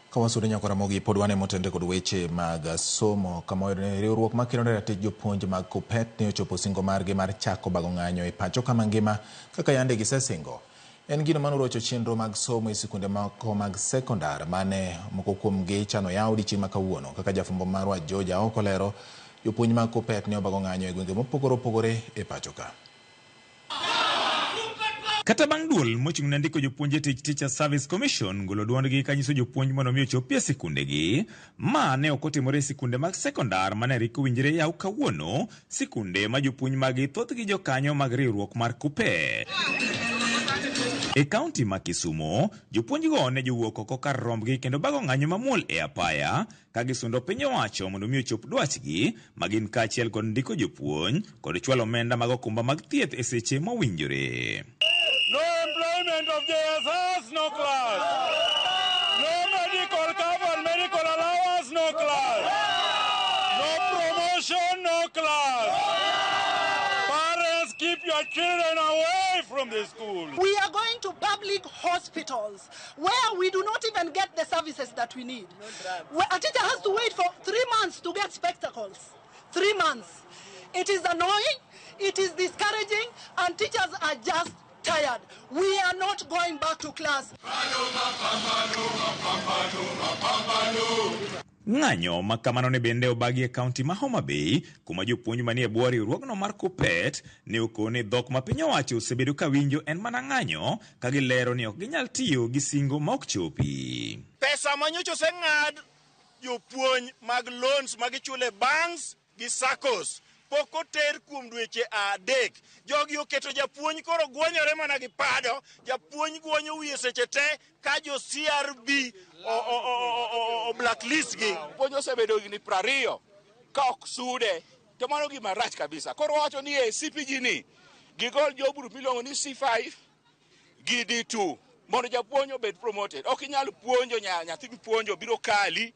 Ka wasudo nyaka Ramogi pod wane motende kod weche mag somo kama wayudo ni riwruok makedo ne ratich jopuonj mag KUPPET ne ochopo singo margi mar chako bago ng'anyo e pacho kama ngima kaka yande gisesingo. En gino manorocho chenro mag somo e sikunde moko mag sekondar mane moko kuomgi chano yaw odiechieng' ma kawuono. Kaka jafwambo marwa George Aoko lero, jopuonj mag KUPPET ne obago ng'anyo e gwenge mopogore opogore e pacho ka. Kata bang' duol mochung' ne ndiko jopuonj e tich Teacher Service Commission golo duondgi kanyiso jopuonj mondo mi ochopi e sikundegi, ma ne ok otimore e sikunde mag sekondar mane rik owinjre yaw kawuono, sikunde ma jopuonj maggi thothgi jokanyo mag riwruok mar KUPPET. E kaunti ma Kisumo, jopuonjgo ne jowuok oko kar rombgi kendo bago ng'anyo mamuol e apaya ka gisundo piny owacho mondo mi ochop dwachgi ma gin kaachiel kod ndiko jopuonj kod chwalo omenda mag okumba mag thieth e seche mowinjore. No employment of JSS, no class. No medical cover, medical allowance, no class. No promotion, no class. Parents, keep your children away from the school. We are going to public hospitals where we do not even get the services that we need. Where a teacher has to wait for 3 months to get spectacles. 3 months. It is annoying, it is discouraging, and teachers are just tired. We are not going back to class. Ng'anyo ma kamano ne bende obagi e kaunti ma Homa Bay, kuma jopuonj manie bwo riwruogno mar KUPPET ne okone dhok ma piny owacho osebedo ka winjo en mana ng'anyo ka gilero ni ok ginyal tiyo gi singo ma ok chopi. Pesa ma nyocha oseng'ad jopuonj mag loans ma gichulo e banks gi SACCOs pok oter kuom dweche 3. Jogi oketo japuonj koro gwonyore mana gi pado, japuonj gwonyo wiye seche te ka jo CRB o blacklist gi. Puonj osebedo higni 20 ka ok sude to mano gima rach kabisa. Koro wawacho ni e CPG ni gigol job group miluongo ni C5 gi D2 mondo japuonj obed promoted. Ok inyal puonjo nyathi mipuonjo biro kali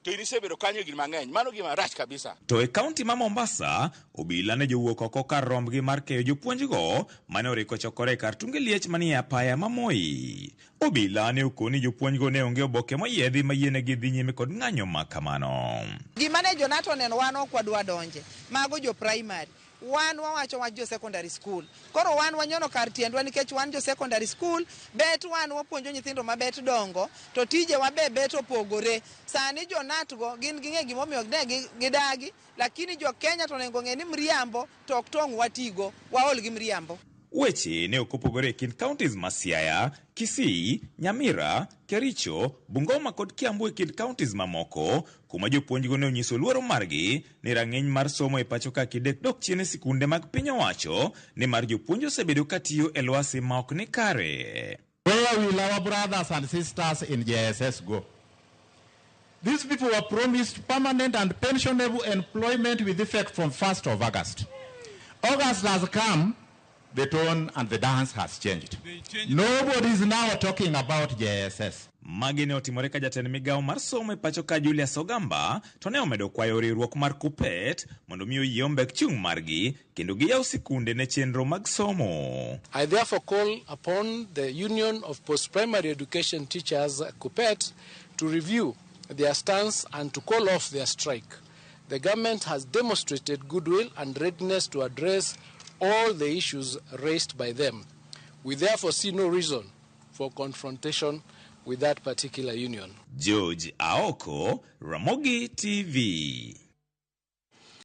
to in isebedo kanyo higni mang'eny. Mano gima rach kabisa. To e kaunti ma Mombasa, obila ne jowuok oko kar rombgi mar keyo jopuonjgo mane oriko chokore e kar tunge liech manie apaya ma Moi. Obila ne okoni jopuonjgo ne onge oboke moyiedhi mayienegi dhi nyime kod ng'anyo ma kamano. Gima ne jonato oneno wan ok wadwa donje. Mago jo primary. Wan wawacho wach jo secondary school. Koro wan wanyono kar tiendwa nikech wan jo secondary school, bet wan wapuonjo nyithindo mabet dongo, to tijewa be bet opogore. Sani jonat go gin ging'e gimomiyo ne gidagi, lakini jo Kenya to onego ng'e ni mriambo to ok tong' watigo, waol gi mriambo. Weche ne ok opogore e kind counties ma Siaya, Kisii, Nyamira, Kericho, Bungoma kod Kiambu e kind counties mamoko, kuma jopuonjgo ne onyiso luoro margi ni rang'iny mar somo e pacho ka kidek dok chien e sikunde mag piny owacho nimar jopuonj osebedo ka tiyo e lwasi ma ok ni kare. Where will our brothers and sisters in JSS go? These people were promised permanent and pensionable employment with effect from 1st of August. August has come, the tone and the dance has changed. Nobody is now talking about JSS. Magi ne otimore ka jatend migawo mar somo e pacho ka Julius Ogamba to ne omedo kwayo riwruok mar KUPPET mondo mi oyie ombek chung' margi kendo giyaw sikunde ne chenro mag somo. I therefore call upon the Union of Post-Primary Education Teachers, KUPPET, to review their stance and to call off their strike. The government has demonstrated goodwill and readiness to address all the issues raised by them. We therefore see no reason for confrontation with that particular union. George Aoko, Ramogi TV.